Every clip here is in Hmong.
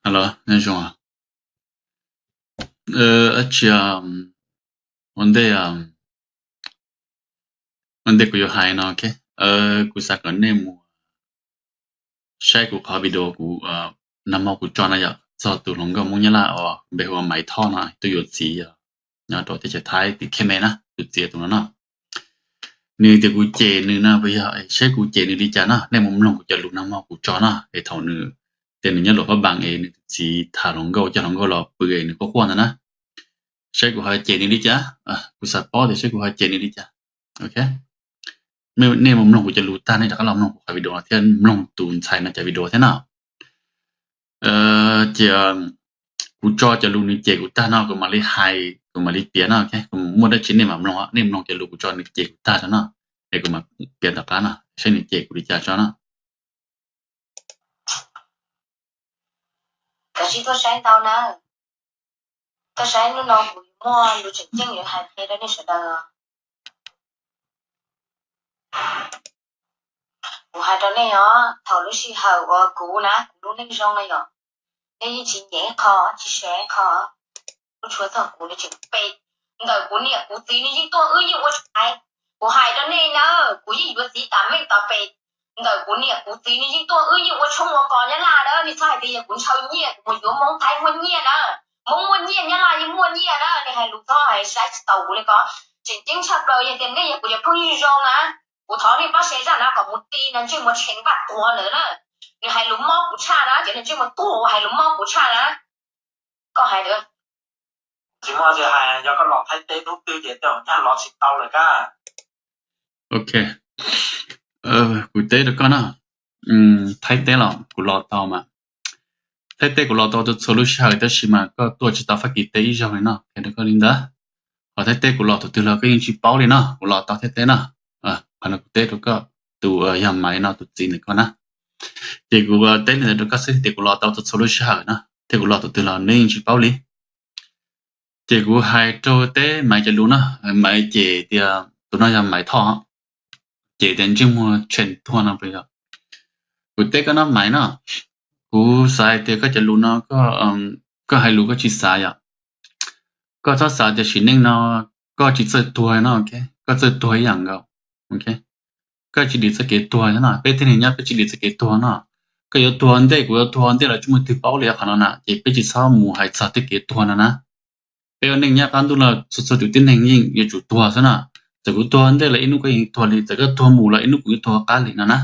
Hello, nyob zoo. Dab tsi, ua ntej, ua ntej kuv yuav hais no, kuv xav kom nej mus saib kuv qhov video kuv nag hmo kuv tso no yom, txog tus hluas nkauj Hmoob Nyab Laj uas npe hu ua Maiv Thoj no, tus yuav txiv nyob rau teb chaws Thaib tim Khe Me na, tus txiv tus no no. Nws tias kuv cem nws no puas yog, saib kuv cem nws li cas no, nej mus mloog kuv cov lus nag hmo kuv tso no, es thaum nws tias nws nyob Luam Phab Npaas es nws tus txiv tham hluas nkauj, coj hluas nkauj los pw es nws quaj quaj ntawd na. Saib kuv ho cem nws li cas, kuv xav paub tias saib kuv ho cem nws li cas. Ok, nej mus mloog kuv cov lus tag nej rov qab los mloog kuv qhov video no thiab mloog tus ntxhais no cov video thiab no. Ces kuv tso cov lus nws cem kuv tag no kuv mam li hais, kuv mam li piav no, kuv muaj dab tsi nej mam mloog, nej mloog cov lus kuv tso nws cem kuv tag tso no, es kuv mam piav tom qab no saib nws cem kuv li cas tso no. Koj sib tuaj saib ntau na, tuaj saib hnub no kuv muaj lus tseem ceeb yuav hais qhia rau nej sawv daws. Kuv hais rau nej os, thaum lub sij hawm uas kuv na, kuv lub neej zoo no yom, nej yeej tsis nyiam ib qho, tsis share ib qho, lub tshuav txog kuv li tseem pem. Ntawm kuv niam kuv txiv nws yeej tuaj wb yeej ua tshoob. Kuv hais rau nej na, kuv yeej yuav txiv tas meej tas pem. Ntawm kuv niam kuv txiv nws yeej tuaj wb yeej ua tshoob ua kos Nyab Laj na, nej txhob hais tias yog kuv ntshaw nyiaj kuv mus yuav Hmoob Thaib muaj nyiaj na. Hmoob muaj nyiaj Nyab Laj yeej muaj nyiaj na, nej hais lus txhob hais saib tsis taus kuv li ko. Tseem ceeb tshaj plaws yog tias nej yog kuv cov phooj ywg zoo na, kuv thov nej pab share zaj no kom mus ti niag ntsej muag Tsheej Vaj tuag ntawd na. Nws hais lus mob kuv tshaj na, cov niag ntsej muag tuag hais lus mob kuv tshaj na. Koj hais, tsis muaj dab tsi hais, yog koj los Thaib teb hnub twg ces tej zaum nyab los tsis tau lawm kab. Ok, kuv teb rau koj na, Thaib teb los kuv los tau mas. Thaib teb kuv los tau txhua txhua lub sij hawm tab sis mas koj tuaj tsis tau Fab Kis teb ib zaug li no, hais rau koj li ntawd. Ho Thaib teb kuv los tus twg los koj yeej tsis paub li no, kuv los tau Thaib teb na. Qhov no kuv teb rau koj, tus yog Maiv no tus txiv ntawm koj na. Ces kuv teb li ntawd rau koj xwb tias kuv los tau txhua txhua lub sij hawm na, thiab kuv los tus twg los neb yeej tsis paub li. Ces kuv hais rau teb Maiv cov lus na, Maiv cem tias tus no yog Maiv Thoj, cem tias ntsej muag Tsheej tuag no puas yog. Kuv teb koj no Maiv no, kuv xav hais tias koj cov lus no, koj hais lus koj tsis xav yom. Koj txhob xav tias sim neej no koj tsis txawj tuag no, koj txawj tuag ib yam nkaus. Koj tsis dim txoj kev tuag no, peb tib neeg nyob peb tsis dim txoj kev tuag no. Koj yuav tuag ntej, kuv yuav tuag ntej los tsis muaj twg paub li qhov no na, ces peb tsis txhob mus hais txog tej kev tuag no na. Peb ua neej nyob qab ntuj los txhua txhua tus tib neeg yeej yuav tsum tuag xwb na. Txawm kuv tuag ntej los ib hnub koj yeej tuag li, txawm koj tuag mus los ib hnub kuv yuav tuag qab li no na.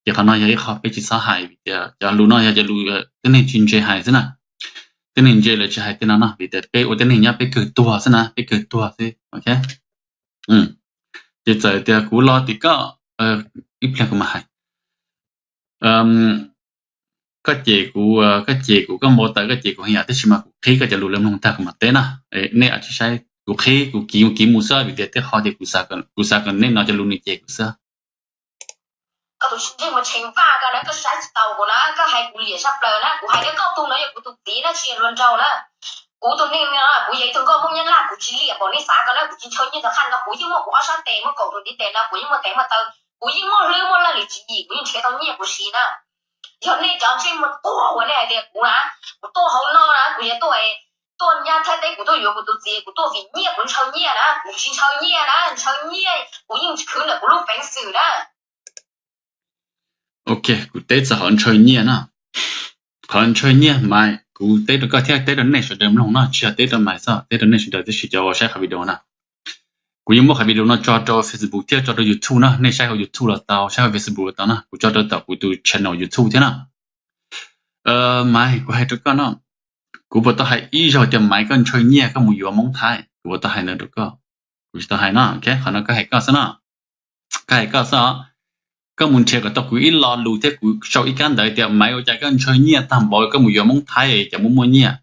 Ces qhov no yog ib qho peb tsis txhob hais vim tias cov lus no yog cov lus tib neeg tsis ntse hais xwb na. Tib neeg ntse lawv tsis hais tej no no vim tias peb ua tib neeg nyob peb kawg tuag xwb na, peb kawg tuag xwb, ok. Ces txawm tias kuv los tim koj, ib pliag kuv mam hais. Koj cem kuv, koj cem kuv, koj npau taws koj cem kuv heev yam, tab sis mas kuv qhib koj cov lus los mloog tag kuv mam teb na. Nej tsis saib, kuv qhib, kuv kiv kiv mus xwb vim tias tej qho tias kuv xav kom nej no cov lus nws cem kuv xwb. Koj tus ntsej muag Tsheej Vaj ko na, koj saib tsis taus kuv na, koj hais kuv liam sab plaws na, kuv hais tias koj tus no yog kuv tus txiv na, tsis yog hluas nraug na. Kuv tus neeg no kuv yog ib tug nkauj Hmoob Nyab Laj, kuv tsis liam npaum nej xav ko na, kuv tsis ntshaw nyiaj tag qhaj no, kuv yeej muaj kuv ob sab tes, muaj kaum tus ntiv tes no, kuv yeej muaj tev muaj taw, kuv yeej muaj hlwb muaj laj lim tswv yim, kuv yeej nrhiav tau nyiaj kuv siv na. Yog nej cov ntsej muag tuag uas nej hais tias kuv na, kuv tuaj hauv no na, kuv yog tuaj, tuaj nyab Thaib teb, kuv tuaj yuav kuv tus txiv, kuv tuaj vim nyiaj, kuv ntshaw nyiaj na, kuv tsis ntshaw nyiaj na, ntshaw nyiaj kuv yeej khwv ntawm kuv lub peev xwm na. Ok, kuv teb txog qhov ntshaw nyiaj na. Qhov ntshaw nyiaj mas kuv teb rau koj thiab teb rau nej sawv daws mloog na, tsis yog teb rau Maiv xwb, teb rau nej sawv daws tib si cov uas saib qhov video na. Kuv yeej muab qhov video no tso rau Facebook thiab tso rau YouTube na, nej saib hauv YouTube los tau, saib hauv Facebook los tau na, kuv tso rau tom kuv tus channel YouTube thiab na. Maiv, kuv hais rau koj no, kuv puas tau hais ib zaug tias Maiv koj ntshaw nyiaj koj mus yuav Hmoob Thaib, kuv puas tau hais ntawd rau koj? Kuv tsis tau hais no, ok, qhov no koj hais koj xwb no. Koj hais koj xwb os. Koj mus nrhiav kom tau kuv ib lo lus thiab kuv sau ib kab ntawv tias Maiv ua cas koj ntshaw nyiaj tag npaum koj mus yuav Hmoob Thaib cov muaj muaj nyiaj.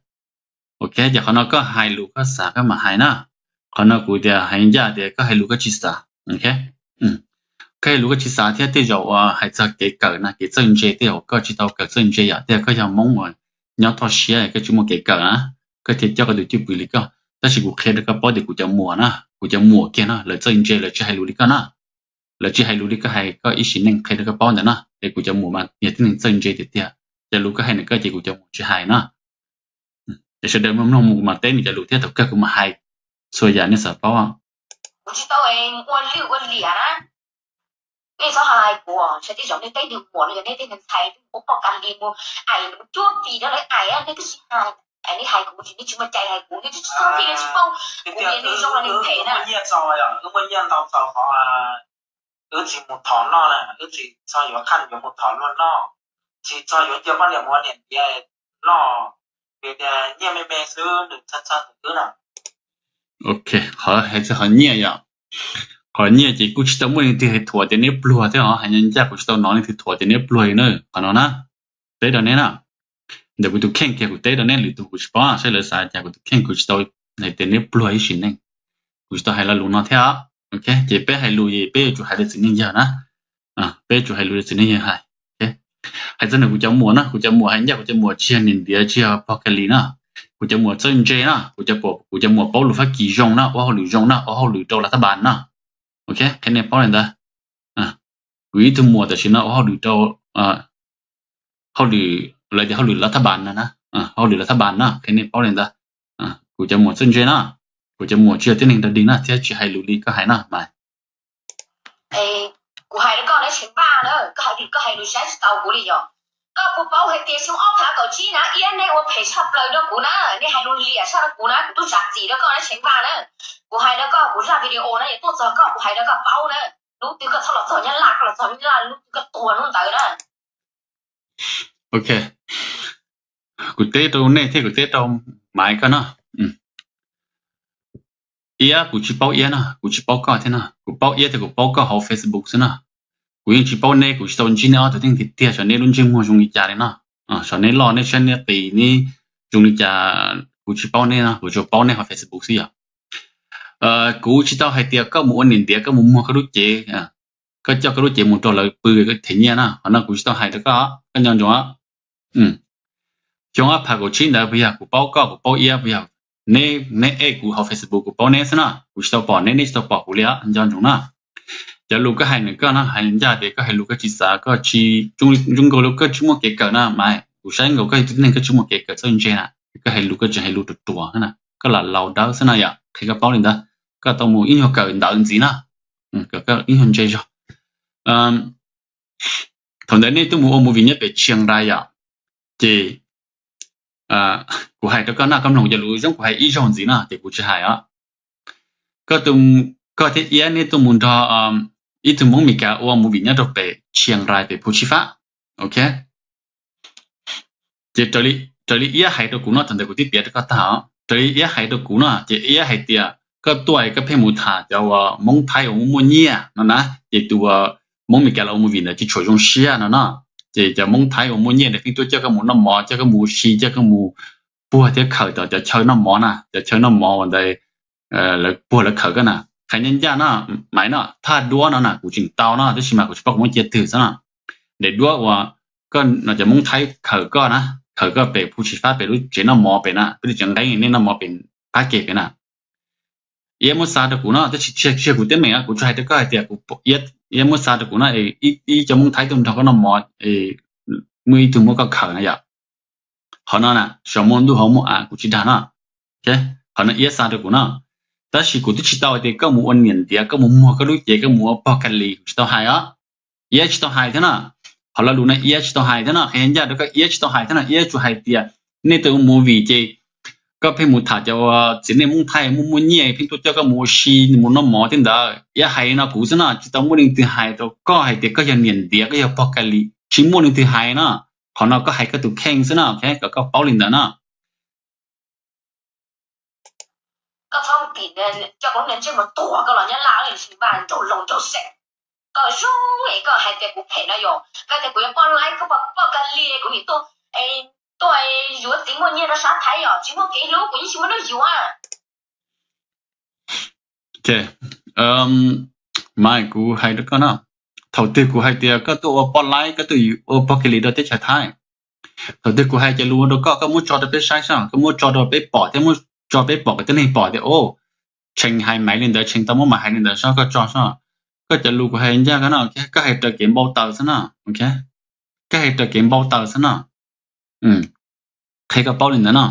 Ok, ces qhov no koj hais lus koj xav koj mam hais na. Qhov no kuv tias hais ncaj tias koj hais lus koj tsis xav, ok. Koj hais lus koj tsis xav thiab tej zaum uas hais txog kev kawm na, kev txawj ntse, tej zaum koj tsis tau kawm txawj ntse yom, tej zaum koj yog Hmoob uas nyob toj siab koj tsis muaj kev kawm na, koj thiaj coj koj tus cwj pwm li koj. Tab sis kuv qhia rau koj paub tias kuv cov muam na, kuv cov muam kiag no lawv txawj ntse lawv tsis hais lus li koj na. Lawv tsis hais lus li koj hais, koj ib sim neej qhia rau koj paub ntawd na, es kuv cov muam mas yog tib neeg txawj ntse tiag tiag. Cov lus koj hais ntawm koj ces kuv cov muam tsis hais na. Es sawv daws mloog mloog mus kuv mam teb nws cov lus thiab thaum kawg kuv mam hais txhua yam nej xav paub. Kuv tsis tau ua lwj ua liam na. Nej txhob hais kuv, sawv daws zoo nej teb neeg muam no yog nej tej neeg ntxhais mus poj kas li mus aim cuab pis rau lawv aim, nej twb tsis hais. Es nej hais kuv ces nej tsis muaj cai hais kuv, nej tsis txhob thiaj li tsis paub kuv niam neeg zoo los neeg phem na. Nyiaj txog, wb muaj nyiaj ntau txaus qhov wb tsis mus thov noj na, wb tsis txog yuav khaj yuav mus thov luag noj, tsis txog yuav cia poj niam mus ua niam ntiav noj, vim tias nyiaj me me xwb nws txhawj txhawj tus twb na. Ok, qhov hais txog qhov nyiaj yom, qhov nyiaj ces kuj tsis tau muaj leej twg hais thuam tias neb pluag thiab os, hais ncaj ncaj kuv tsis tau hnov leej twg thuam tias neb pluag li na, qhov no na. Teb rau neb na, ntawm kuv tus kheej kiag kuv teb rau neb, lwm tus kuv tsis paub, saib lawv xav cas, kuv tus kheej kuv tsis tau hais tias neb pluag ib sim neej, kuv tsis tau hais lo lus no thiab. Ok, ces peb hais lus es peb yuav tsum hais rau txiv neej yawg na, peb yuav tsum hais lus rau txiv neej yawg hais. Hais txog ntawm kuv cov muam na, kuv cov muam hais ncaj kuv cov muam tsis yog niam ntiav tsis yog pog ka li na, kuv cov muam txawj ntse na, kuv cov muam paub lus Fab Kis zoo na, ua hauj lwm zoo na, ua hauj lwm rau lav thab npas na. Ok, qhia nej paub li ntawd. Kuv ib tug muam tam sim no ua hauj lwm rau hauj lwm, lawv tias hauj lwm lav thab npas na, hauj lwm lav thab npas na, qhia nej paub li ntawd. Kuv cov muam txawj ntse na, kuv cov muam tsis yog tib neeg dog dig na thiab tsis hais lus li koj hais na mas. Kuv hais rau koj na Tsheej Vaj na, koj hais lus saib tsis tau kuv li yog. Koj puas paub hais tias xyoo ob phav kaum tsib na Iab neb ua phem tshaj plaws rau kuv na, neb hais lus liam tshaj rau kuv na, kuv twb zam txim rau koj na Tsheej Vaj na. Kuv hais rau koj, kuv zaj video na yuav tuaj txog koj, kuv hais rau koj paub na. Hnub twg koj txhob los txog Nyab Laj, koj los txog Nyab Laj hnub twg koj tuag hnub ntawd na. Ok, kuv teb rau nej thiab kuv teb rau Maiv koj no. Iab kuv tsis paub Iab no, kuv tsis paub koj thiab no, kuv paub Iab thiab kuv paub koj hauv Facebook xwb no. Kuv yeej tsis paub neb, kuv tsis tau ntsib neb ob tug teej tiag tiag, xyov neb lub ntsej muag zoo li cas li no. Xyov neb loj neb siab neb qis neb zoo li cas, kuv tsis paub neb no, kuv tsuas paub neb hauv Facebook xwb yom. Kuv tsis tau hais tias koj mus ua niam ntiav koj mus muag koj lub cev, koj coj koj lub cev mus rau lawv pw koj them nyiaj na, qhov no kuv tsis tau hais rau koj, koj nco ntsoov. Xyoo ob phav kaum tsib ntawd puas yog kuv paub koj kuv paub Iab puas yog? Neb, neb add kuv hauv Facebook kuv paub neb xwb na, kuv tsis tau pom neb, neb tsis tau pom kuv li os, nco ntsoov na. Cov lus koj hais nws koj no hais ncaj tias koj hais lus koj tsis xav, koj tsis, zoo nkaus li koj tsis muaj kev kawm na Maiv, kuv saib nkaus koj yog tus neeg koj tsis muaj kev kawm txawj ntse na, koj hais lus koj tseem hais lus ruam ruam na, koj lam laus dawb xwb na yom, qhia koj paub li ntawd, koj tau mus ib nyuag kawm ntawv ntxiv na, kawm koj ib nyuag ntse zog. Thaum ntawd nej tuaj mus ua movie nyob pem Chiang Rai yom, ces kuv hais rau koj na, koj mloog cov lus zoo kuv hais ib zaug ntxiv no ces kuv tsis hais os. Koj, koj thiab Iab neb tuaj mus nrog ib tug Hmoob Mes Kas ua movie nyob rau pem Chiang Rai pem Phu Tshib Fab, ok. Ces raws li Iab hais rau kuv no, thaum ntawd kuv twb piav rau koj tag os, raws li Iab hais rau kuv no ces Iab hais tias koj tuaj koj pheej mus tham cov uas Hmoob Thaib uas muaj muaj nyiaj no na, ces tus uas Hmoob Mes Kas los ua movie ntawd tsis tshua zoo siab no no. Ces cov Hmoob Thaib uas muaj nyiaj ntawd pheej tuaj coj koj mus noj mov, coj koj mus ua si, coj koj mus puag thiab khawm tom cov chaw noj mov na, cov chaw noj mov uas ntawd lawv puag lawv khawm koj na. Qhia ncaj ncaj no Maiv no, thaj duab no na kuv tseem tau no tab sis mas kuv tsis paub kuv muab cia twg xwb no. Daim duab uas koj no cov Hmoob Thaib khawm koj na, khawm koj pem Phu Tshib Fab pem lub tsev noj mov pem na, peb li tsev nqeeb nej noj mov pem phab ke pem na. Iab muab xa rau kuv no, tab sis tsis yog kuv teeb meem, kuv tsuas hais rau koj hais tias kuv, Iab muab xa rau kuv no, ib cov Hmoob Thaib tuaj nrog koj noj mov, muaj ib tug muab koj khawm na yom. Qhov no na, xyov muaj ntuj hauv muaj av kuv tsis dag no. Qhov no Iab xa rau kuv no. Tab sis kuv twb tsis tau hais tias koj mus ua niam ntiav, koj mus muag koj lub cev, koj mus ua pog Kali, kuv tsis tau hais os. Iab tsis tau hais thiab no. Qhov lo lus no Iab tsis tau hais thiab no, qhia ncaj rau koj, Iab tsis tau hais thiab no. Iab tsuas hais tias nej tuaj ua movie ces koj pheej mus tham cov txiv neej Hmoob Thaib muaj muaj nyiaj pheej tuaj coj koj mus ua si mus noj mov tej ntawd. Iab hais li no kuv xwb no, tsis tau muaj leej twg hais rau koj hais tias koj yog niam ntiav, koj yog pog Kali, tsis muaj leej twg hais no. Qhov no koj hais koj tus kheej xwb no, ok, kom koj paub li ntawd no. Koj txhob tim coj koj lub niag ntsej muag tuag koj los Nyab Laj, Tsheej Vaj nraug laus nraug xeem. Koj zoo es koj hais tias kuv phem no yom, koj tias kuv yog poj laib, koj poj Kali, kuv nim tuaj, tuaj yuav txiv muaj nyiaj rau sab Thaib yom, tsis muaj kev hlub kuv yeej tsis muaj hnub yuav. Ok, Maiv, kuv hais rau koj no, thaum twg kuv hais tias koj tuaj ua poj laib, koj tuaj ua pog Kali rau teb chaws Thaib? Thaum twg kuv hais cov lus rau koj, koj muab tso rau peb saib soj, koj muab tso rau peb pom thiab muab tso peb pom kom tib neeg pom tias o, Tsheej hais Maiv li ntawd, Tsheej tau muab Maiv hais li ntawd soj, koj tso soj. Koj cov lus kuv hais ncaj koj no, koj hais raws kev npau taws xwb no, ok, koj hais raws kev npau taws xwb no. Qhia koj paub li ntawd no.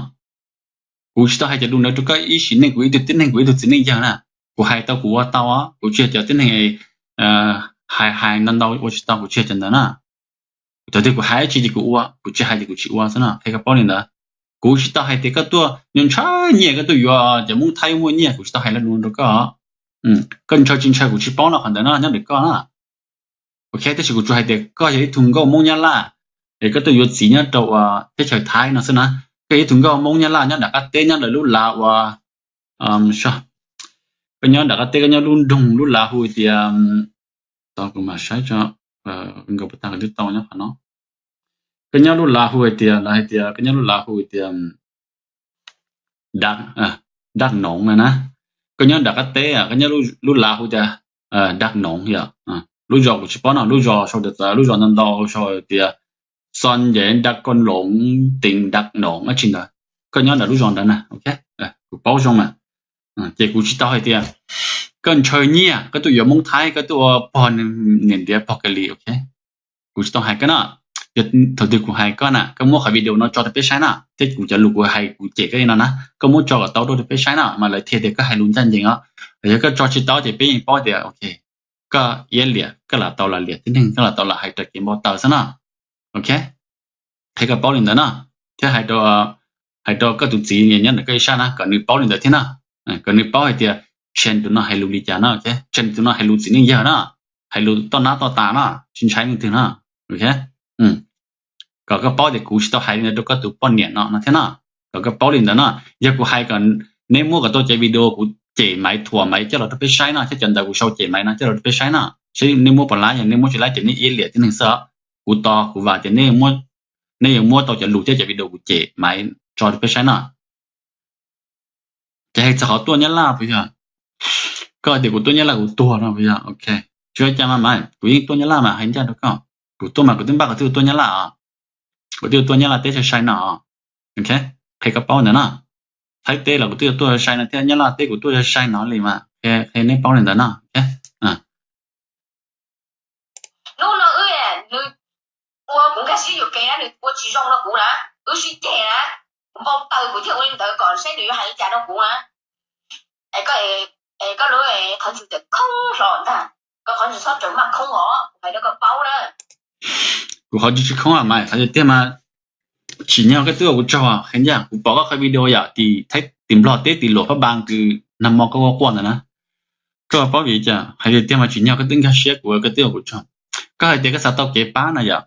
Kuv tsis tau hais cov lus ntawd rau koj ib sim neej, kuv ib tug tib neeg, kuv ib tug txiv neej yawg na. Kuv hais tau kuv ua tau os, kuv tsis yog cov tib neeg hais hais ntau ntau ua tsis tau, kuv tsis yog cov ntawd na. Thaum twg kuv hais dab tsi ces kuv ua, kuv tsis hais ces kuv tsis ua xwb no, qhia koj paub li ntawd. Kuv tsis tau hais tias koj tuaj ntshaw nyiaj koj tuaj yuav cov Hmoob Thaib muaj nyiaj, kuv tsis tau hais li ntawd rau koj. Koj ntshaw tsis ntshaw kuv tsis paub no, qhov ntawd no nyob ntawm koj na. Ok, tab sis kuv tsuas hais tias koj yog ib tug nkauj Hmoob Nyab Laj es koj tuaj yuav txiv nyob rau teb chaws Thaib no xwb na. Koj yog ib tug nkauj Hmoob Nyab Laj nyob nram qab teb nyob lawv lub lav uas, koj nyob nram qab teb, koj nyob lub nroog lub lav hu tias, tau kuv mam saib tso, nkawd puas tag kuv twb tau nyob qhov no. Koj nyob lub lav hu hais tias, lawv hais tias koj nyob lub lav hu tias Dak Noov na na. Koj nyob nram qab teb, koj nyob lub lav hu tias Dak Noov yom. Lub zos kuv tsis paub no, lub zos sau tias, lub zos ntau ntau sau tias Xon Nce Dak Ko Loov Teev Dak Noov dab tsi ntawd. Koj nyob nram lub zos ntawd na, ok, kuv paub zoo mas. Ces kuv tsis tau hais tias koj ntshaw nyiaj koj tuaj yuav Hmoob Thaib, koj tuaj ua pog niam ntiav pog ka li, ok. Kuv tsis tau hais koj na. Yog thaum twg kuv hais koj na, koj muab qhov video no tso rau peb saib na, thiab kuv cov lus kuv hais kuv cem koj li no na, koj muab tso kom tau rau peb saib na, mas lawv thiaj tias koj hais lus ncaj ncees os. Yog koj tso tsis tau ces peb yeej paub tias ok, koj iab liam, koj lam tau lam liam tib neeg, koj lam tau lam hais raws kev npau taws xwb na. Ok, qhia koj paub li ntawd na, thiab hais rau koj tus txiv nyob ntawm koj ib sab na, kom nws paub li ntawd thiab na. Kom nws paub hais tias Tsen tus no hais lus li cas na, ok. Tsen tus no hais lus txiv neej yawg na, hais lus toj nab toj tas na, tsis ntshai leej twg na. Ok, kom koj paub tias kuv tsis tau hais li ntawd rau koj tus poj niam no no thiab na. Kom koj paub li ntawd na. Yog kuv hais kom neb muab kom tau cov video kuv cem Maiv, thuam Maiv coj los rau peb saib no, thiab cov ntawd kuv sau cem Maiv no coj los rau peb saib no, saib neb muab puas laib, yog neb muab tsis laib ces neb iab liam tib neeg xwb. Kuv tos kuv vam tias neb yuav muab tau cov lus thiab cov video kuv cem Maiv tso rau peb saib no. Ces hais txog qhov tuaj Nyab Laj puas yog? Koj hais tias kuv tuaj Nyab Laj kuv tuag no puas yog? Ok, tsis ua cas mas, mas kuv yeej tuaj Nyab Laj mas, hais ncaj rau koj, kuv tuaj mas kuv twb npaj kom twb tuaj Nyab Laj os. Kuv twb tuaj Nyab Laj teb sai sai no. Ok, qhia koj paub ntawd no. Thaib teb los kuv twb tuaj sai sai no thiab, Nyab Laj teb kuv tuaj sai sai no li mas, qhia neb paub li ntawd no. Hnub no wb, nws ua kuv nkag siab yuam kev na, nws ua tsis zoo rau kuv na, wb sib ceg na, npau taws kuv thiaj ua li ntawd kom saib nws yuav hais li cas rau kuv na. Es koj lub qhov ntsws tawm khoob hlo ntag, koj qhov ntsws txhob raws maj khoob os, kuv hais rau koj paub na. Kuv qhov ntsws tsis khoob mas, qhov tiag mas tsim nyog koj twb ua kuv tsaug, qhia ncaj kuv pom koj qhov video yom, tim Thaib tim Nplog teb tim Luam Phab Npas kws nag hmo koj quaj quaj ntawd na. Koj paub vim cas? Hais tiag mas tsim nyog koj twb nkag siab kuv, koj twb ua kuv tsaug. Koj hais tias koj xav tau kev pab na yom,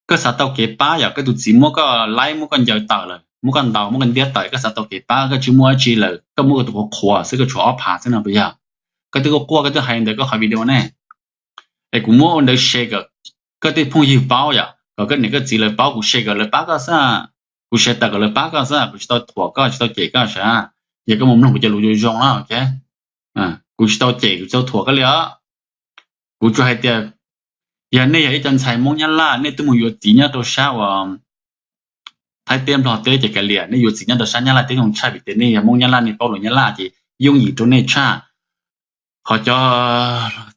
koj xav tau kev pab yom, koj tus txiv muab koj laib, muab koj ncaws tawm lawm, muab koj ntaus, muab koj ntiab tawm, koj xav tau kev pab, koj tsis muaj dab tsi lawm, koj muab koj tus qhuav qhuav xwb, koj tshuav ob phav xwb no puas yog? Koj twb quaj quaj, koj twb hais ntawd koj qhov video ne. Es kuv muab ua ntawd share kom koj tej phooj ywg paub yom, kom koj niam koj txiv lawv paub, kuv share kom lawv pab koj xwb. Kuv share tawm kom lawv pab koj xwb, kuv tsis tau thuam koj, tsis tau cem koj sav. Yog koj mus mloog kuv cov lus zoo zoo na, ok. Kuv tsis tau cem, kuv tsis tau thuam koj li os. Kuv tsuas hais tias yog nej yog ib co ntxhais Hmoob Nyab Laj, nej twb mus yuav txiv nyob rau sab uas Thaib teb Nplog teb ces kav liam, nej yuav txiv nyob rau sab Nyab Laj teb zoo tshaj vim tias nej yog Hmoob Nyab Laj, nej paub lus Nyab Laj ces yooj yim rau nej tshaj. Qhov cov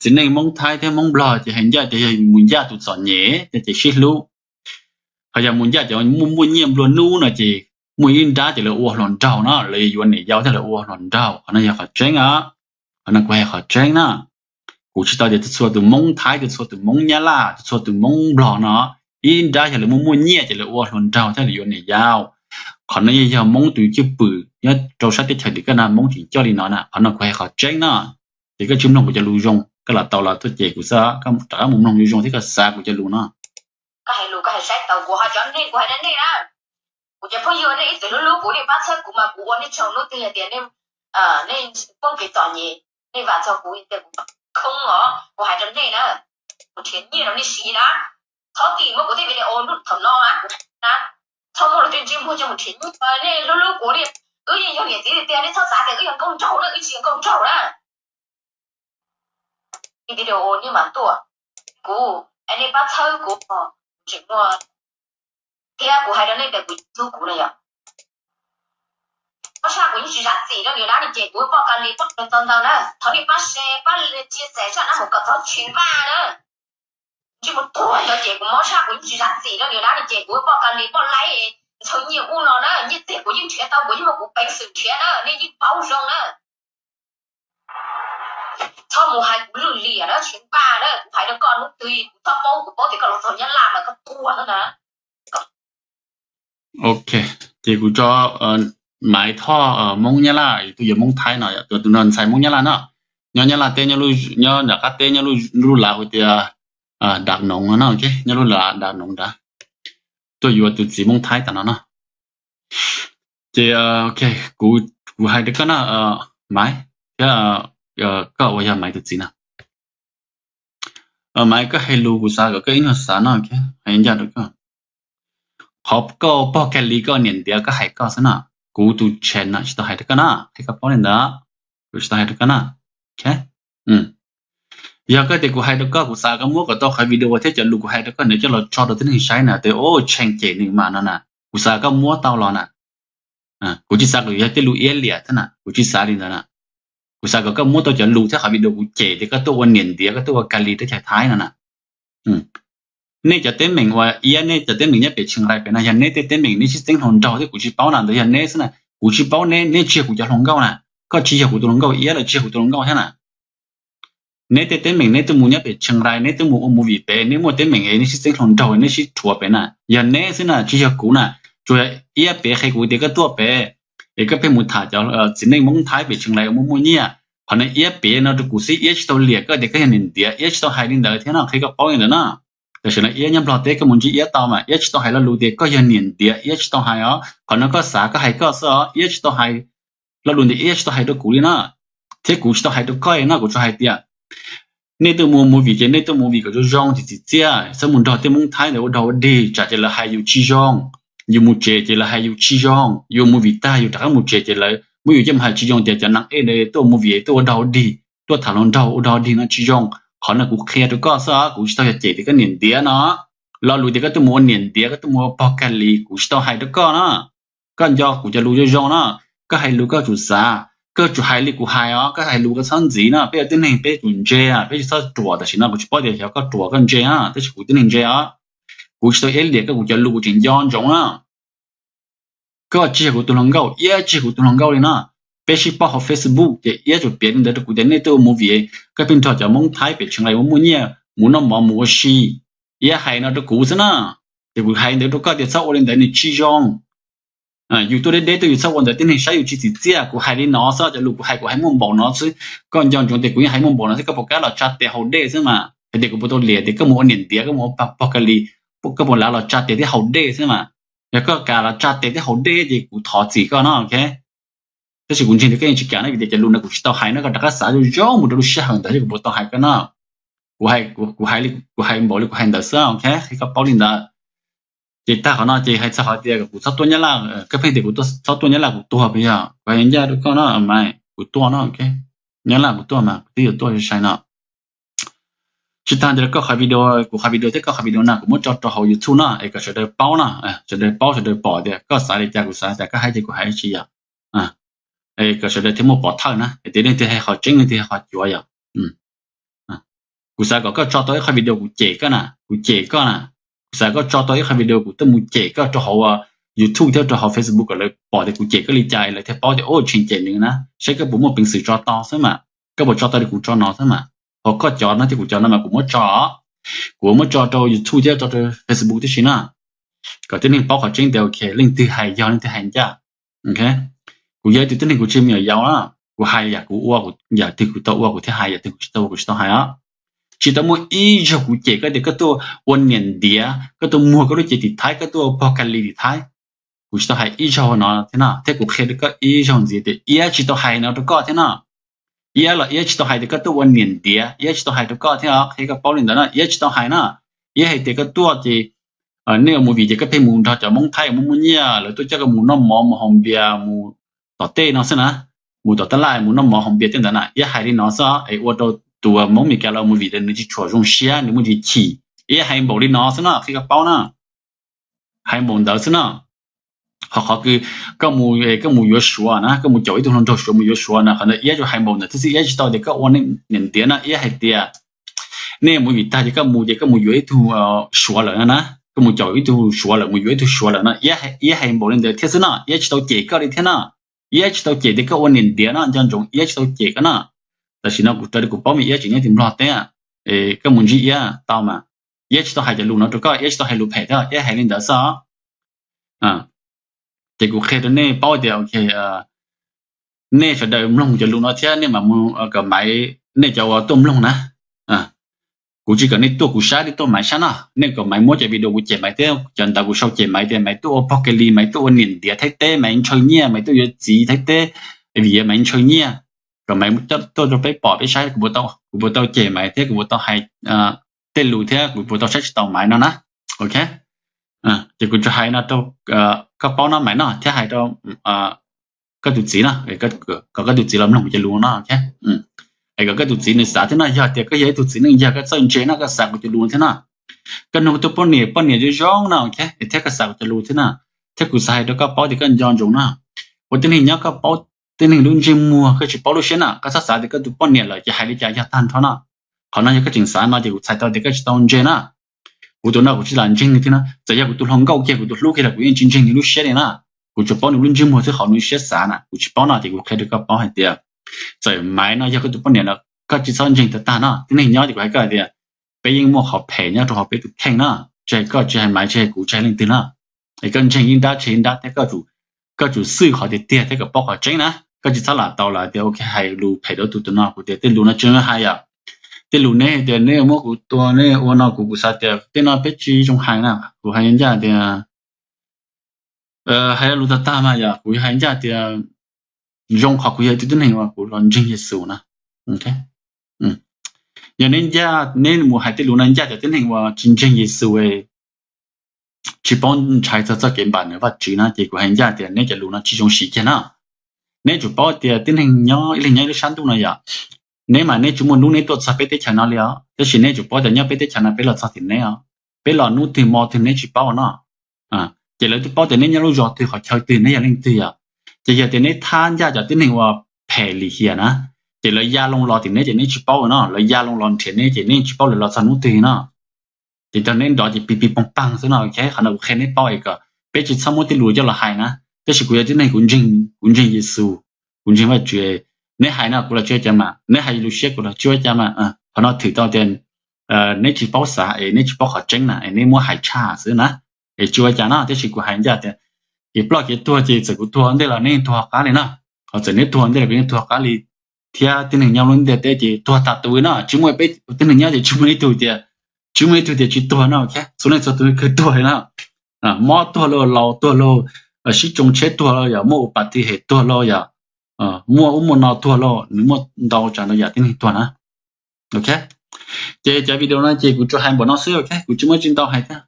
txiv neej Hmoob Thaib thiab Hmoob Nplog ces hais ncaj tias yog mus ncaj tus txom nyem ces sib hlub. Ho yog mus ncaj cov muaj muaj nyiaj nplua nuj no ces muaj ib nrab ces lawv ua hluas nraug no, lawv yuav niam yau thiab lawv ua hluas nraug, qhov no yog qhov tseeb os. Qhov no kuv hais qhov tseeb na. Kuv tsis tau tias txhua tus Hmoob Thaib, txhua tus Hmoob Nyab Laj, txhua tus Hmoob Nplog no, ib nrab yog lawv muaj muaj nyiaj ces lawv ua hluas nraug thiab lawv yuav niam yau. Qhov no yeej yog Hmoob tus cwj pwm nyob rau sab teb chaws tim koj no, Hmoob tseem coj li no na. Qhov no kuv hais qhov tseeb na. Ces koj tsis mloog kuv cov lus zoo, koj lam tau los tuaj cem kuv xwb, koj rov qab mus mloog lus zoo thiab koj xav kuv cov lus no. Koj hais lus koj hais saib taus kuv ho cov neeg, kuv hais rau nej na. Kuv cov phooj ywg nej ib txwm hlub hlub kuv, nej pab txhawb kuv mas kuv ua nej tsaug hnub twg hais tias nej poob kev txom nyem, nej vam txog kuv tias kuv khoob os, kuv hais rau nej na. Kuv nrhiav nyiaj rau nej siv na. Txhob tim muab kuv tej video hnub thaum no na, txhob muab luag tej ntsej muag coj mus nrhiav nyiaj. Nej hlub hlub kuv li, wb yeej yog niam txiv tiag, nej txhob xav tias wb yog nkauj nraug na, wb tsis yog nkauj nraug na. Video nej mam tuaj, kuv, es nej pab txhawb kuv, tseem muaj, thiab kuv hais rau nej tias kuv hlub kuv na yom. Mob sab kuv yeej tsis zam txim rau niam dab ni ces kuv poj ka li poj ntawd ntau ntau na. Thov nej pab share, pab chia sẻ sab na mus kom txhob tshwm vaj na. Ntsej muag tuag ntawd ces kuv mob sab kuv yeej tsis zam txim rau niam dab ni ces kuv poj ka li poj laib, Ntxhw nyiaj ub no na, nyiaj tiag kuv yeej nrhiav tau, kuv yeej muaj kuv peev xwm nrhiav na, nej yeej paub zoo na. Txhob mus hais kuv lwj liam na, tsis npaj na, kuv hais rau koj hnub twg kuv txhob paub, kuv paub tias koj los txog Nyab Laj mas koj tuag na. Ok, ces kuv tso Maiv Thoj Hmoob Nyab Laj, tus yuav Hmoob Thaib no, tus no ntxhais Hmoob Nyab Laj no, nyob Nyab Laj teb, nyob nram qab teb, nyob lub lav hu tias Dak Noov no, nyob lub lav Dak Noov nrad, tuaj yuav tus txiv Hmoob Thaib tas no no. Ces kuv hais rau koj na, Maiv, thiab koj uas yog Maiv tus txiv na. Maiv, koj hais lus kuv xav kom koj ib nyuag xav no, hais ncaj rau koj. Qhov koj pog Kali koj niam ntiav koj hais koj xwb na, kuv tus channel tsis tau hais rau koj na, qhia koj paub li ntawd, kuv tsis tau hais rau koj na. Yog koj tias kuv hais rau koj, kuv xav koj muab kom tau qhov video thiab cov lus kuv hais rau koj ntawd coj los tso rau tib neeg saib na, tias o Tsheej cem nws mas no na, kuv xav koj muab tau los na. Kuv tsis xav kom yog tej lus iab liam thiab na, kuv tsis xav li ntawd na. Kuv xav kom koj muab tau cov lus thiab qhov video kuv cem tias koj tuaj ua niam ntiav, koj tuaj ua Kali teb chaws Thaib no na. Nej cov teeb meem uas iab, nej cov teeb meem nyob pem Tsheej Rais pem no, yog neb tej teeb meem neb sib txeeb hluas nraug thiab kuv tsis paub na, ntawd yog neb xwb na, kuv tsis paub neb, neb tsis yog kuv cov hluas nkauj na, koj tsis yog kuv tus hluas nkauj iab los tsis yog kuv tus hluas nkauj thiab na. Neb tej teeb meem neb twb mus nyob pem Tsheej Rais, neb twb mus ua movie pem, neb muaj teeb meem es neb sib txeeb hluas nraug, neb sib rhuav pem na, yog neb xwb na, tsis yog kuv na. Tsuas iab pem qhia kuv tias koj tuaj pem es koj pheej mus tham cov txiv neej Hmoob Thaib pem Tsheej Rais uas muaj muaj nyiaj. Qhov no iab pem no rau kuv xwb, iab tsis tau liam koj tias koj yog niam ntiav, iab tsis tau hais li ntawd thiab no, qhia koj paub li ntawd na. Tam sim no iab nyob Nplog teb, koj mus ntsib iab tau mas iab tsis tau hais lo lus tias koj yog niam ntiav, iab tsis tau hais os. Qhov no koj xav koj hais koj xwb os, iab tsis tau hais lo lus ntawd, iab tsis tau hais rau kuv li na, thiab kuv tsis tau hais rau koj li no, kuv tsuas hais tias nej tuaj mus movie ces nej tuaj movie kom zoo zoo, tsis txim txiaj, txhob mus nrog tej Hmoob Thaib ntawd ua dog ua dig, tsam ces lawv hais yus tsis zoo, yus mus tsev ces lawv hais yus tsis zoo, yus movie tag yus rov qab mus tsev ces lawv muab yus coj mus hais tsis zoo tias cov nas ej ntawd tuaj movie tuaj ua dog ua dig, tuaj tham hluas nraug ua dog ua dig no tsis zoo. Qhov no kuv qhia rau koj xwb os, kuv tsis tau yog cem tias koj niam ntiav no. Lo lus tias koj tuaj mus ua niam ntiav, koj tuaj mus ua pog Kali, kuv tsis tau hais rau koj na. Koj nco kuv cov lus zoo zoo na, koj hais lus koj tsum xav, koj tsum hais li kuv hais os, koj hais lus koj txhob ntxiv na, peb ua tib neeg peb tsum ntse, peb tsis txhob ruam, tam sim no kuv tsis paub tias xyov koj ruam koj ntse na, tab sis kuv tib neeg ntse os. Kuv tsis tau iab liam koj, kuv cov lus kuv tseem nco ntsoov na. Koj tsis yog kuv tus hluas nkauj, iab tsis yog kuv tus hluas nkauj li na. Peb sib paub hauv Facebook ces iab tsuas piav li ntawd rau kuv tias nej tuaj ua movie, koj pheej nrog cov Hmoob Thaib pem Tsheej Rais uas muaj nyiaj mus noj mov mus ua si. Iab hais no rau kuv xwb na, ces kuv hais ntawd rau koj tias txhob ua li ntawd nws tsis zoo. Yus tuaj deb deb tuaj yus txhob ua ntawd, tib neeg saib yus tsis txim txiaj. Kuv hais li no xwb, cov lus kuv hais kuv hais muaj npaum no xwb. Koj nco ntsoov tias kuv yeej hais muaj npaum no xwb, koj puas kam los tsa tes haus dej xwb mas. Hais tias kuv puas tau liam tias koj mus ua niam ntiav, koj mus ua pog Kali, koj puas kam los tsa tes thiab haus dej xwb mas. Yog koj kam los tsa tes thiab haus dej ces kuv thov txim koj no, ok. Tab sis kuv ntseeg tias koj yeej tsis kam na, vim tias cov lus no kuv tsis tau hais no, koj rov qab xav zoo zoo mus rau lub sij hawm ntawd thiab kuv puas tau hais koj no. Kuv, kuv hais npaum li kuv hais ntawd xwb, ok, qhia koj paub li ntawd. Ces tag qhov no ces hais txog qhov tias kuv txhob tuaj Nyab Laj, koj pheej tias kuv txhob tuaj Nyab Laj kuv tuag puas yog? Kuv hais ncaj rau koj no mas, kuv tuaj no, ok. Nyab Laj kuv tuaj mas kuv twb yuav tuaj sai no. Tsis tag ntawd, koj qhov video, kuv qhov video thiab koj qhov video na kuv muab tso rau hauv YouTube no es kom sawv daws paub no, sawv daws paub sawv daws pom tias koj xav li cas kuv xav li cas, koj hais ces kuv hais tsis yog. Kom sawv daws thiaj muaj pov thawj na, es tias leej twg hais qhov tseeb leej twg hais qhov cuav yom. Kuv xav kom koj tso tau ib qhov video kuv cem koj na, kuv cem koj na. Kuv xav koj tso tau ib qhov video kuv tuaj mus cem koj rau hauv YouTube thiab rau hauv Facebook kom lawv pom tias kuv cem koj li cas lawv thiaj paub tias o Tsheej cem nws na, saib koj puas muaj peev xwm tso tau xwb mas. Koj puas tso tau li kuv tso no xwb mas. Ho koj cov no thiab kuv cov no mas kuv muab tso, kuv muab tso rau YouTube thiab tso rau Facebook tib si na, kom tib neeg paub qhov tseeb tias ok leej twg hais yog leej twg hais ncaj. Kuv yog ib tug tib neeg kuv tsis me nyuam yaus na, kuv hais yam kuv ua, yam twg kuv tau ua kuv thiaj hais, yam twg kuv tsis tau ua kuv tsis tau hais os. Tsis tau muaj ib zaug kuv cem koj tias koj tuaj ua niam ntiav, koj tuaj muag koj lub cev tim Thaib, koj tuaj ua pog Kali tim Thaib. Kuv tsis tau hais ib zaug no thiab no, thiab kuv qhia rau koj ib zaug ntxiv tias iab tsis tau hais no rau koj thiab no. Iab los iab tsis tau hais tias koj tuaj ua niam ntiav, iab tsis tau hais rau koj thiab os, qhia koj paub li ntawd na, iab tsis tau hais na. Iab hais tias koj tuaj ces nej ua movie ces koj pheej mus nrog cov Hmoob Thaib uas muaj muaj nyiaj lawv tuaj coj koj mus noj mov mus haus npias mus tom tej no xwb na, mus tom tab laj mus noj mov haus npias tej ntawd na. Iab hais li no xwb es ua rau tus Hmoob Meskas los movie nws tsis tshua zoo siab, nws muaj chim chim. Iab hais npaum li no xwb na, qhia koj paub na. Hais npaum ntawd xwb na. Ho qhov kws koj mus, koj mus yuav Suav na, koj mus caum ib tug hluas nraug Suav mus yuav Suav na, qhov ntawd iab tsuas hais npaum ntawd thiab xwb, iab tsis tau tias koj ua niam ntiav na. Iab hais tias nej mus vim tag ces koj mus ces koj mus yuav ib tug Suav lawm na na, koj mus caum ib tug Suav lawm, mus yuav ib tug Suav lawm no, iab hais npaum li ntawd thiab xwb no, iab tsis tau cem koj li thiab no. Iab tsis tau cem tias koj ua niam ntiav no, nco ntsoov, iab tsis tau cem koj no. Tam sim no kuv raws li kuv paub mas iab tseem nyob tim Nplog teb, koj mus ntsib iab tau mas. Iab tsis tau hais cov lus no rau koj, iab tsis tau hais lus phem thiab, iab hais li ntawd xwb os. Ces kuv qhia rau nej paub tias, ok, nej sawv daws mloog cov lus no thiab nej mam mus kom Maiv, nej cov uas tuaj mloog na, kuv tsis kom nej tuaj kuv sab, nej tuaj Maiv sab no, nej kom Maiv muab cov video kuv cem Maiv thiab cov ntawv kuv sau cem Maiv tias Maiv tuaj ua pog ke li, Maiv tuaj ua niam ntiav Thaib teb, Maiv ntshaw nyiaj, Maiv tuaj yuav txiv Thai teb, vim Maiv ntshaw nyiaj, kom Maiv tuaj rau peb pom peb saib, kuv puas tau cem Maiv thiab kuv puas tau hais tej lus thiab kuv puas tau saib tsis taus Maiv no na. Ok, ces kuv tsuas hais no rau koj paub no Maiv no thiab hais rau koj tus txiv no, kom koj tus txiv los mloog kuv cov lus no, es kom koj tus txiv nws xav thiab no, yog tias koj yog ib tug txiv neej yog koj txawj ntse no koj xav kuv cov lus thiab no. Koj nug koj tus poj niam, poj niam zoo zoo no, es thiab koj xav kuv cov lus thiab no, thiab kuv xav hais rau koj paub tias koj nco ntsoov no, ua tib neeg nyob koj paub tib neeg lub ntsej muag, koj tsis paub lub siab na, koj txhob xav tias koj tus poj niam lawm ces hais li cas yog tag nrho no. Qhov no yog koj tseem xav no ces kuv txhais tau tias koj tsis tau ntse na. Kuv tus no kuv tsis lam ntseeg nws thiab na, txawm yog kuv tus hluas nkauj kiag kuv tus hlub kiag los kuv yeej tsis ntseeg nws lub siab li na. Kuv tsuas paub nws lub ntsej muag xwb, qhov nws lub siab xav na kuv tsis paub no ces kuv qhia rau koj paub hais tias txawm Maiv no yog koj tus poj niam los koj tsis txhob ntseeg tag tag no. Tib neeg nyob ces kuv hais koj tias peb yeej muaj qhov phem nyob rau hauv peb tus kheej na, tsis hais koj, tsis hais Maiv, tsis hais kuv, tsis hais leej twg na. Es koj ntseeg ib nrab tsis ib nrab thiab koj tsum xwj qhov tiag tiag thiab kom paub qhov tseeb na. Koj tsis txhob lam tau lawm tias ok hais lus phem rau tus tus no, kuv tias tej lus no tsis hais yom. Tej lus neb tias neb muab kuv tua neb ua no kuv, kuv xav tias tej no peb tsis zoo hais na. Kuv hais ncaj tias hais lus tag tag mas yog kuv hais ncaj tias zoo qhov kuv yog ib tug tib neeg uas kuv los ntseeg Yexus na. Yog neb ncaj, neb mus hais tej lus no ncaj cov tib neeg uas tsis ntseeg Yexus, tsis paub ntshai txog txoj kev npam nws Vajtswv na, ces kuv hais ncaj tias neb cov lus no tsis zoo siv kiag na. Neb tsum paub tias tib neeg nyob ib leeg nyob ib lub sab ntuj no yom, neb mas neb tsis muaj hnub neb tuaj txog peb teb chaws no li os, tab sis neb tsum paub tias nyob peb teb chaws no peb los txog tim neb os. Peb los hnub twg hmo twg neb tsis paub no. Ces lawv twb paub tias neb nyob lub zos twg qhov chaw twg, neb yog leej twg yom. Ces yog tias neb thab ncaj cov tib neeg uas phem lim hiam na, ces lawv ya loo los tim neb ces neb tsis paub no, lawv ya loo los nrhiav neb ces neb tsis paub lawv los txog hnub twg no. Ces cov neb nrov ces pis pis poog pag xwb no. Qhov no kuv qhia neb paub es kom peb tsis txhob muab tej lus coj los hais na. Tab sis kuv yog tib neeg kuv ntseeg, kuv ntseeg Yexus, kuv ntseeg Vajtswv. Neb hais no kuv los tsis ua cas mas, neb hais lus siab kuv los tsis ua cas mas. Qhov no thwm tau tias neb tsis paub xav es neb tsis paub qhov tseeb na es neb muab hais tshaj xwb na. Es tsis ua cas no, tab sis kuv hais ncaj tias kev ploj kev tuag ces txawm kuv tuag ntej los neb tuag qab li na. Ho txawm neb tuag ntej los kuv yeej tuag qab li thiab. Tib neeg nyob lub ntiaj teb ces tuag tas tus no, tsis muaj peb tib neeg nyob ces tsis muaj ib tug tias, tsis muaj ib tug tias tsis tuag no. Txhua leej txhua tus kawg tuag li na. Mob tuag lauj, laus tuag lauj, sib tsoo tsheb tuag lauj, yog muaj u pas ti hem tuag lauj, yog muaj ub muaj no tuag lauj, nws muaj ntau tsav ntau yam tib neeg tuag na. Ok, ces cov video no ces kuv tsuas hais npaum no xwb, ok, kuv tsis muaj tsis ntau hais thiab.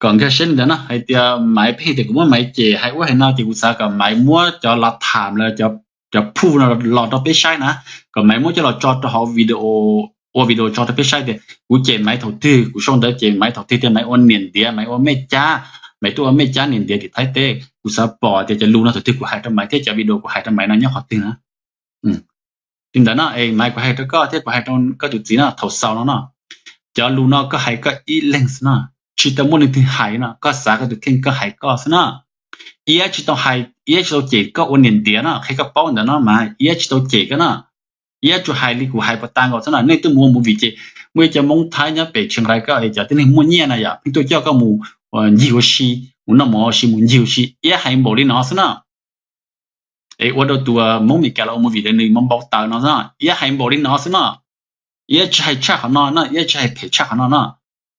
Kom nkag siab li ntawd na, hais tias Maiv pheej tias kuv muab Maiv cem hais ub hais no ces kuv xav kom Maiv muab cov lav tham los cov proof no los rau peb saib na, kom Maiv muab coj los tso rau hauv video, ua video tso rau peb saib tias kuv cem Maiv thaum twg, kuv sau ntawv cem Maiv thaum twg tias Maiv ua niam ntiav, Maiv ua mej cab, Maiv tuaj ua mej cab niam ntiav tim Thaib teb. Kuv xav pom tias cov lus no thaum twg kuv hais rau Maiv thiab cov video kuv hais rau Maiv no nyob qhov twg na. Li ntawd no es Maiv, kuv hais rau koj thiab kuv hais rau koj tus txiv no thaum xaus no no, cov lus no koj hais koj ib leeg xwb no, tsis tau muaj leej twg hais no, koj xav koj tus kheej koj hais koj xwb no. Iab tsis tau hais, iab tsis tau cem koj ua niam ntiav no, qhia koj paub ntawd no mas iab tsis tau cem koj no. Iab tsuas hais li kuv hais puas tas nkaus xwb no. Nej twb mus ua movie ces muaj ib co Hmoob Thaib nyob pem Chiang Rai koj es cov tib neeg muaj nyiaj na yom, pheej tuaj coj koj mus ncig ua si, mus noj mov ua si, mus ncig ua si. Iab hais npaum li no xwb no. Es ua rau tus Hmoob Meskas los ua movie nws npau taws no xwb no. Iab hais npaum li no xwb no. Iab tsis hais tshaj qhov no no, iab tsis hais phem tshaj qhov no no.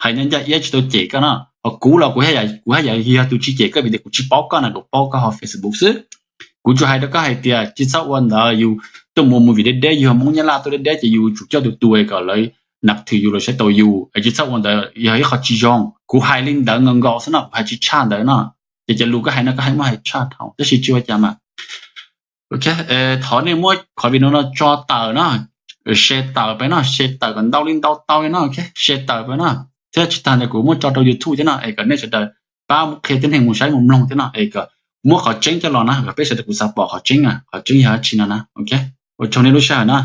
Hais ncaj ncaj iab tsis tau cem koj no. Ho kuv los kuv, kuv haj yam yog tus tsis cem koj vim tias kuv tsis paub koj na, kuv paub koj hauv Facebook xwb. Kuv tsuas hais rau koj hais tias tsis txhob ua ntawd, yus tuaj mus movie deb deb, yus Hmoob Nyab Laj tuaj deb deb ces yus tsum coj tus tus kom lawv nab thwm yus los saib taus yus, es tsis txhob ua ntawd, yog ib qho tsis zoo. Kuv hais li ntawd nkaus nkaus xwb no, kuv hais tsis tshaj ntawd no. Ces cov lus koj hais no koj hais muab hais tshaj dhau tab sis tsis ua cas mas. Ok, thov nej muab qhov video no tso tawm no, share tawm pab no, share tawm kom ntau li ntau tau li no, ok, share tawm pab no. Thiab tsis tas ntawd kuv muab tso rau YouTube thiab no es kom nej sawv daws pab qhia tib neeg mus saib mus mloog thiab no es kom muab qhov tseeb coj los na, kom peb sawv daws kuv xav pom qhov tseeb na, qhov tseeb yog dab tsi no na. Ok, ua tsaug nej lub sij hawm na.